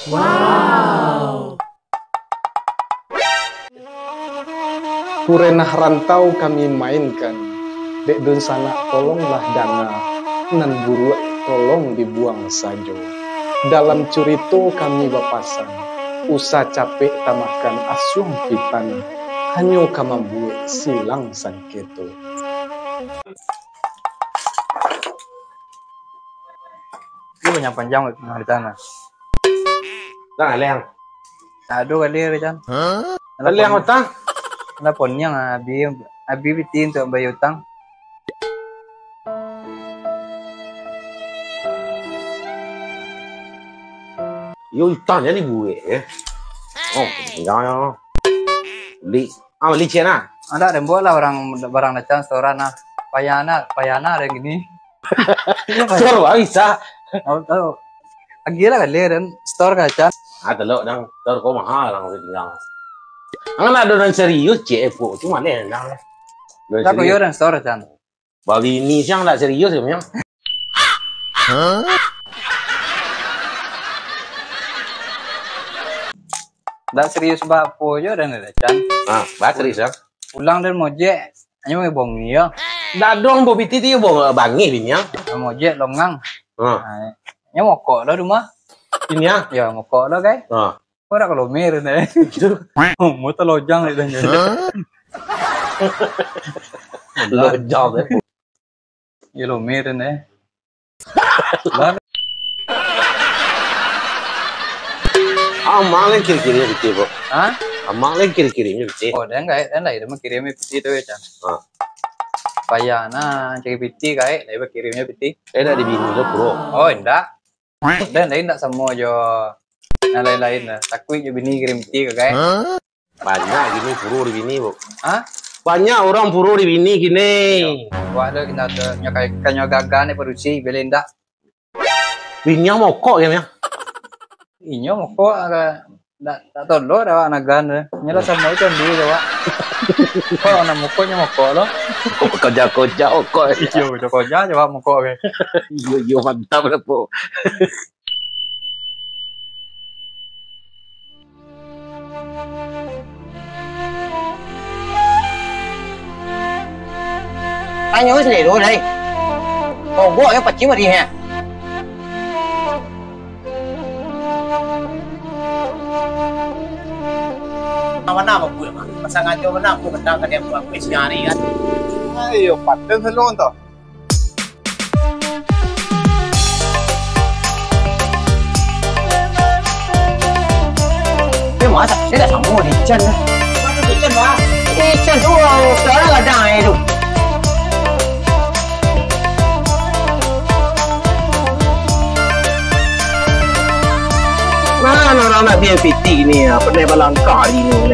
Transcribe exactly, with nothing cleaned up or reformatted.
Wow. Kurenah rantau kami mainkan, dek dunsanak tolonglah danga, nan buruak tolong dibuang sajo. Dalam curito kami bapasan, usah capek tamakan asuang pitanah, hanyo ka mambuek silang sangketo. Iyo, panjang-panjang di tanah. Dah, Leng. Tak ado kali, Chan. Hah? Alah, Leng, pon-, utang? Alah, poniang, abi, abi pitih untuak bayar utang. Yo, utang jadi buek, eh. Oh, jangan, jangan. Li, ah, licin, ah. Anda rembuat lah orang barang dacan setoran, ah. Payah nak, payah nak ada yang gini. Store baru bisa. Oh, tahu. Agiah lah kali dan store kaca. Ah, telok dang. Store ko mahal dang, tinggal. Ang nak ado nan serius, cek, eh, pok. Cuma ni, dang. Nan serius. Yo dan store, Chan. Bali ni siang ndak serius, yo, Miang? Ndak serius bapo jo dan, Chan. Ah, bah serius, ah. Pulang dari mojek, hanyo bongi yo. Dadong bo piti ti bo bangih bini ah. Mojek longang. Ha. Ha, nyo mokok lo rumah. Bini ah? Yo, mokok lo, kai. Ha. Kok dak kalomer ni? Umur talojang ni dah. Ha? Lojang, eh. Yo, lomer ni. Amak lai kiri-kiri pitih, bro. Hah? Amak lai kiri-kiri pitih. Oh, dan gaek, dan lai, dia mah kirim pitih tu, Chan. Ha. Payah nah, cari pitih gaek, lai bakirimnyo pitih. Eh, dak dibini tu, bro. Oh, indak. Dan lai indak samo jo nan lain-lain lah. Takuik jo bini kirim pitih ka gaek. Hah? Banyak gini puru di bini, Bu. Hah? Banyak urang puru di bini gini. Iyo. Wah, dah kita tu, nyo kai, kanyo gagan ni padusi, bele indak. Bini yang mokok ya, Miang? Inyo mokok, agak, ndak, ndak tolok dah awak nagan tu. Nyo lah samo itu dulu, awak. Kok nak mokok, nyo mokok lo. Kok koja-koja mokok. Iyo, koja-koja je awak mokok ke. Iyo, iyo, mantap lah, Bu. Tanyo sendiri tu, Dai. Mogok yo pacim ari nyo. Mana babuek mah? Pasangajo mana aku petang ka dia buek siang hari kan. Ayo, pateng selong tu. Eh, masa? Dia dah sama Richard lah. Richard, bah? Richard tu, ah, sekarang gadang aja tu. Mana orang nak B M P T ni, ah, pandai balangkah hari ni.